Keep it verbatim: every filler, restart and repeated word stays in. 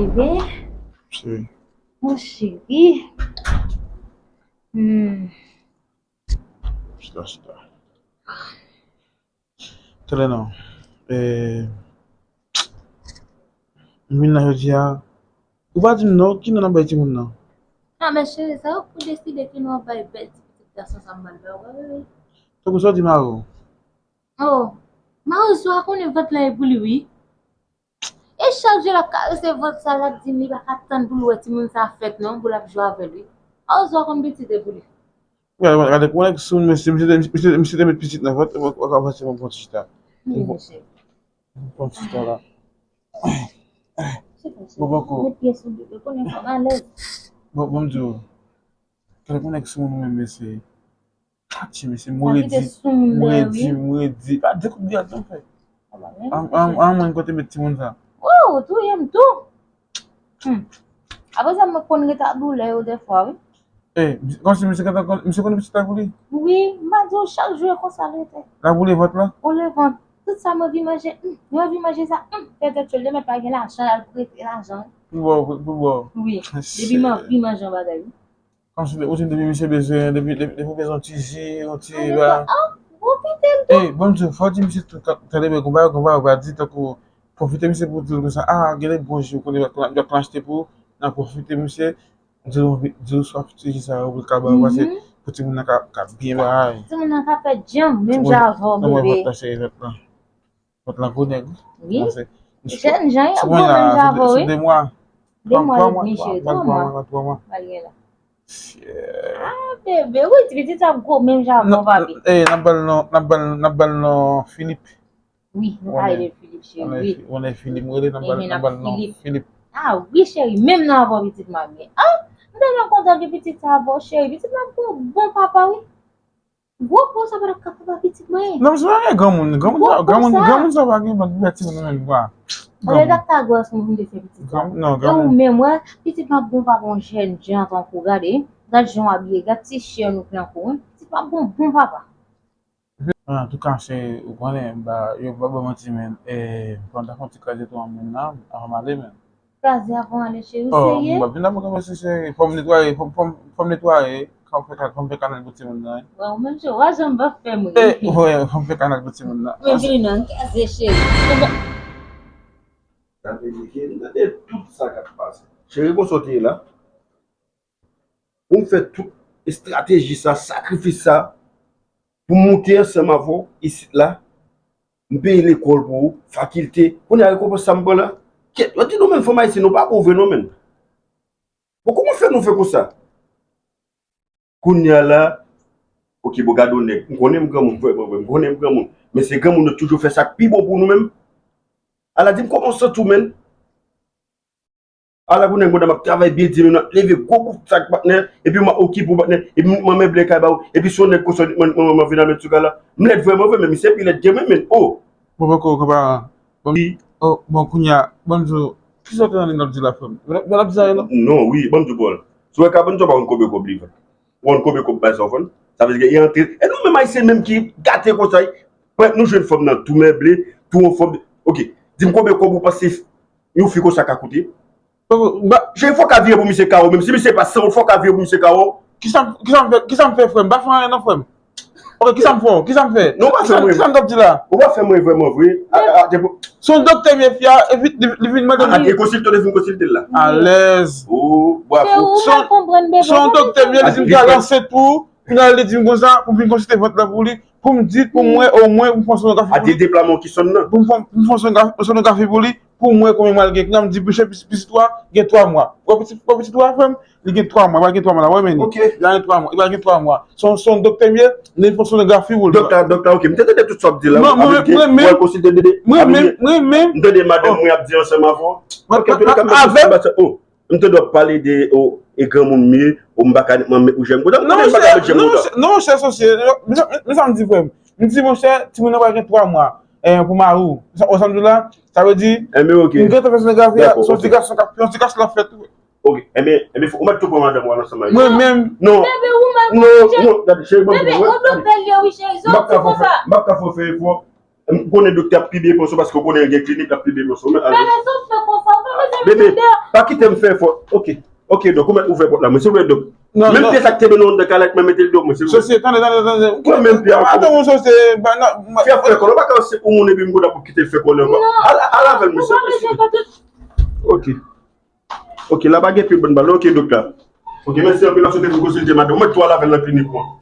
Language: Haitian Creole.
Bebe, Cheri, mon cheri. Hmm. Chita, chita. Tande non. Eh, m vin la jodi a. Ou pa di m non, ki non n ap bay timoun nan? Ah, men cheri, sa yo pou deside ki non ap bay bèl ti pitit gason sa m pral bay ou, bebe. Tankou sa w di Maro. Oh, Maro, ou konnen vant la e pou li, wi. E chak jou l ap karese vant sa, l ap di m li pa ka tann pou l wè timoun sa fèt non, pou l ap jwe avè l, wi. Maro, ou konn pitit e pou li. Gade, gade, gade, konnen sou mesye, mesye, mesye, mesye te met pitit nan vant, w ap avanse mwen pran ti chita. Wi, mesye. Pran ti chita la. Se pa sa. Bon, bon, ko. Met pye sou bebe, konnen fò m alèz. Bon, bon, m di w. Gade, konnen sou moun menm, mesye. Atye, mesye, m Sa ki te redi, sou moun m nan, redi, wi. M redi. Pa dekout gaz non, frè. Ah, ba, men, An, an, an, mwen kote met timoun sa. Oh, ou touye m tou. Hmm. Apre sa, mwen konn ret ak doulè yo dèfwa, wi. Eh, kòmsi misye konn, misye konn pitit la pou li? Wi, m pa di w chak jou e konsa l rete. L ap boule vant la? Ou levant. Tout sa m anvi manje, hmm, m anvi manje sa, hmm, fè tèt cho l, demen pa gen lajan, l al prete lajan. Pou bò, pou, pou bò. Wi, depi m anvi manje yon bagay, wi. Kòmsi ou di depi misye bezwen, depi, depi, depi ou bezwen yon ti ji, yon ti ba. Ah, pwofite l tou. Eh, bon, m di w, fò w di misye tou, tande byen, konpa, konpa, ou pa di tankou pwofite misye pou w di l konsa, ah, gen de bon jou, ou konnen, yo konn achte pou ou, nan pwofite misye, di l, di l swaf ti ji sa yo, pou l ka ba ou, pase pou timoun nan ka, ka byen bay. Timoun nan ka fè djanm, menm jan avè w, bebe. Nan mwen vant la, cheri, vant la. Vant la gwo nèg. Wi. Jèn jan, yo gwo menm jan avè w, wi. Sou de mwa. De mwa edmi, cheri, twa mwa. Twa mwa. Malgre la. Shit. Ah, bebe, wi, ti pitit sa ap gwo menm jan avè w, papi. Eh, n ap ba l non, n ap ba l, n ap ba l non Philippe. Wi, nou pale de Philippe, cheri, wi. Ou konnen Philippe, m rele, n ap ba l, n ap ba l non Philippe. Ah, wi, cheri, menm non avè w, pitit mwen. Ah, m tèlman kontan de pitit sa avè w, cheri. Pitit mwen ap gwo bon papa, wi. Gwo po sa pa t ap ka papa pitit mwen. Non, misye pa gen granmoun, granmoun sa, granmoun, granmoun sa pa gen, ban pitit mwen menm, kwa. Olye dakta gwòs moun te fè pitit sa. Non, e ou menm, wè, pitit mwen ap bon papa, yon jèn jan tankou, gade, gad jan w abiye, gad ti chè nou pran kou, wi. Pitit mwen ap bon, bon papa. Antouka, se, ou konnen, ba, yo pa ban manti, men, eh, pandan fon ti kraze tou an menm nan, avan m ale, men. Kraze avan ale, cheri, ou serye? M ap vin la pou kanpe, se, se, fò m netwaye, fò m, fò m, fò m netwaye, fò m fè, fò m fè kanal pou timoun nan, wi. Wè, ou menm, cheri, w a janm pa fè m ri. Eh, wè, fò m fè kanal pou timoun nan. Men vini non, kraze, cheri. Gade, Mike, m tande tout sa k ap pase. Cheri, konsa w te ye la. Pou m fè tout estrateji sa, sakrifis sa, pou m moute ansanm avè w isit la, m peye lekòl pou ou, fakilte, kounye a rekonpans sa m pran la, kèt, yo di nou menm fanm ayisyen, nou pa bon vre non, menm. Bon, kòman fè nou fè konsa? Kounye a la, oke, bon, gade yon nèg, m konnen m granmoun, vrèman vre, m konnen m granmoun, men se granmoun yo toujou fè sa k pi bon pou nou menm. Ala di m kòman w santi w, menm. Ala pou nèg, madanm ap travay byen di, nou ap leve gwo bout sak patnè, epi m ap okipe w patnè, epi m ap meble kay ba ou, epi se yon nèg konsa w di mwen, mwen, mwen vin al met sou kay la. M lèd vrèman vre, men misye pi lèd ke mwen, men, oh! Bon, poko, konpa, bon, oh, bon, kounye a, bon, m di w, kisa w te nan liy n ap di la, frè m? Yo n ap di sa, non? Non, wi, bon, m di w, Paul. Si w wè kabann sa w pa konn konbyen kòb li vann. Ou konn konbyen kòb bay sa w vann? Sa vle di ke e antre. E nou menm ayisyen menm ki gate konsa, wi. Prèt nou jwenn fanm nan tou meble, tou anfòm. Oke, di m konbyen kòb ou panse yon fi konsa ka koute? Cheri, fò w ka vire pou misye kawo, menm si misye pa san goud, fò w ka vire pou misye kawo. Kisa m, kisa m fè, kisa m fè, frè m? M pa fè anyen non, frè m. Oke, kisa m fè? Kisa m fè? Non, w pa fè mwen. Kisa m t ap di la? Ou pa fè mwen vrèman vre. Se yon doktè m ye, fi a, epi li, li vin mande m. A, te konsilte w, te fin konsilte l la. Alèz. Oh, bravo. Se ou mal konprann, bebe. Se yon doktè m ye, li di m te al ansent pou ou. Kounye a li di m konsa, pou m vin konsilte vant la pou li, pou m di, pou m wè, omwen, pou m fè yon sonografi pou li. A, te deplame w ki sòn nan. Pou m fè, pou m fè yon sonografi pou li, pou m wè konbyen mwa l gen. Kounye a m di, monchè, pitit ou a gen twa mwa. Ou wè pitit, ou wè pitit ou a, frè m? Li gen twa mwa, li pa gen twa mwa la, wè, men li. Ok. Li pa gen twa mwa, li pa gen twa mwa. Se yon, se yon doktè m ye, li fè yon sonografi pou li. Doktè, doktè, ok. M te tande tout sa w ap di la. Mwen, mwen, mwen, mwen, mwen, mwen, mwen, mwen, m tande madanm mwen ap di ansanm avè w. Ok, an tou le ka, m te konsilte, oh. M tande w ap pale de, o, e granmoun m ye, o, m pa ka met manmèt ou jèm kontan. M konnen m pa ka met jèm kontan. Non, chè, sosye, men sa m di, frè m. M di, monchè, timoun nan pral gen twa mwa, eh, pou mari w. Ou sa m di w la? Sa vle di, m gentan fè sonografi a, se yon ti gason k ap, se yon ti gason l ap fèt. Ok, enben, enben, ou mèt tou pran madanm ou al ansanm avè l. Mwen menm. Non. Non, non, gade, cheri, mwen, mwen, m p ap ka fè, m p ap ka fè efò. M konnen doktè ap pi byen panse w paske w konnen l gen klinik, l ap pi byen panse w. Men ale. Pa rezon fè konsa, w pa Bebe, pa kite m fè fò. Ok. Ok, dòk, ou mèt ouvè pòt la, mwen, silvouplè, dòk. Non, Menm non. Pyè sa ki te mennen w anndan kalèt mwen mete l do mwen, silvouplè. Sosye, tande, tande, tande. Pran menm pyè a. Ate yon sosye, ba nan. Fè fè kòlè, ou pa ka se ou moun epi m kontan pou kite l fè kòlè ankò. Al al avè l, mesye. Ok. Ok, la pa gen pye bann bal. Ok, dòk la. Ok, mèsi anpil, la sou te vin konsilte madanm. Ou mèt tou al avè l nan klinik ou an.